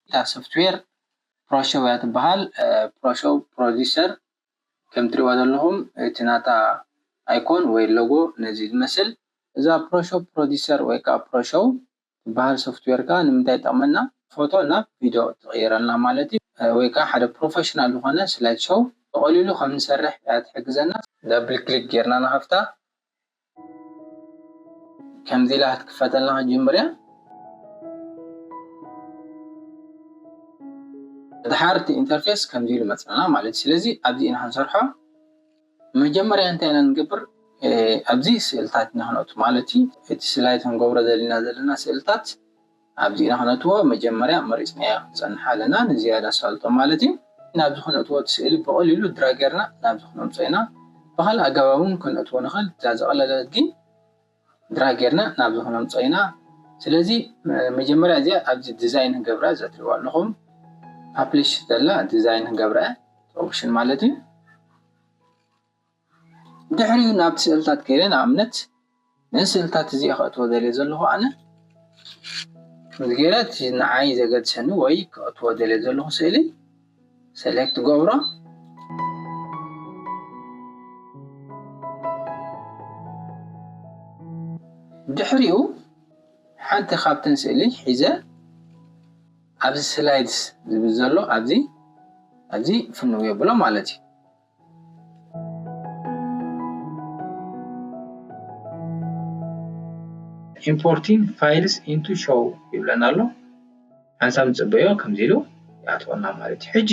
እታ ሶፍትዌር ፕሮሾው እያ ትበሃል። ፕሮሾው ፕሮዲሰር ከም ትሪእዋ ዘለኹም እቲ ናታ ኣይኮን ወይ ሎጎ ነዚ ዝመስል። እዛ ፕሮሾው ፕሮዲሰር ወይ ከዓ ፕሮሾው ትበሃል ሶፍትዌር ከዓ ንምንታይ ይጠቕመና? ፎቶ ናብ ቪድዮ ትቕይረልና ማለት እዩ። ወይ ከዓ ሓደ ፕሮፌሽናል ዝኾነ ስላይድ ሾው ብቐሊሉ ከም ንሰርሕ እያ ትሕግዘና። ዳብል ክሊክ ጌርና ንኸፍታ። ከምዚ ኢላ ክትክፈተልና ክትጅምር እያ። ድሓር እቲ ኢንተርፌስ ከምዚ ኢሉ መፅና ማለት እዩ። ስለዚ ኣብዚ ኢና ክንሰርሖ። መጀመርያ እንታይ ኢና ንገብር? ኣብዚ ስእልታት ኢና ክነእቱ ማለት እዩ። እቲ ስላይድ ክንገብሮ ዘለና ዘለና ስእልታት ኣብዚ ኢና ክነእትዎ። መጀመርያ መሪፅናዮ ክንፀንሕ ኣለና ንዝያዳ ኣሳልጦ ማለት እዩ። ናብዚ ክነእትዎ እቲ ስእሊ ብቐሊሉ ድራግ ጌርና ናብዚ ክነምፅኦ ኢና። ብካልእ ኣገባብ እውን ክነእትዎ ንኽእል። እዛ ዝቐለለት ግን ድራግ ጌርና ናብዚ ክነምፅኦ ኢና። ስለዚ መጀመርያ እዚኣ ኣብዚ ዲዛይን ክንገብራ እዛ ትሪእዋ ኣለኹም ፓብሊሽ ዘላ ዲዛይን ክንገብራ እያ ኦፕሽን ማለት እዩ። ድሕሪኡ ናብ ስእልታት ከይደ ንኣብነት ነዚ ስእልታት እዚኣ ከእትዎ ደልየ ዘለኹ ኣነ እዚ ገይረ እቲ ንዓይ ዘገድሰኒ ወይ ከእትዎ ደልየ ዘለኹ ስእሊ ሰሌክት ገብሮ። ድሕሪኡ ሓንቲ ካብተን ስእሊ ሒዘ ኣብዚ ስላይድስ ዝብል ዘሎ ኣብዚ ኣብዚ ፍንው የብሎ ማለት እዩ። Importing files into show ይብለና ኣሎ። ሓንሳብ ንፅበዮ ከምዚ ኢሉ ይኣትወና ማለት እዩ። ሕጂ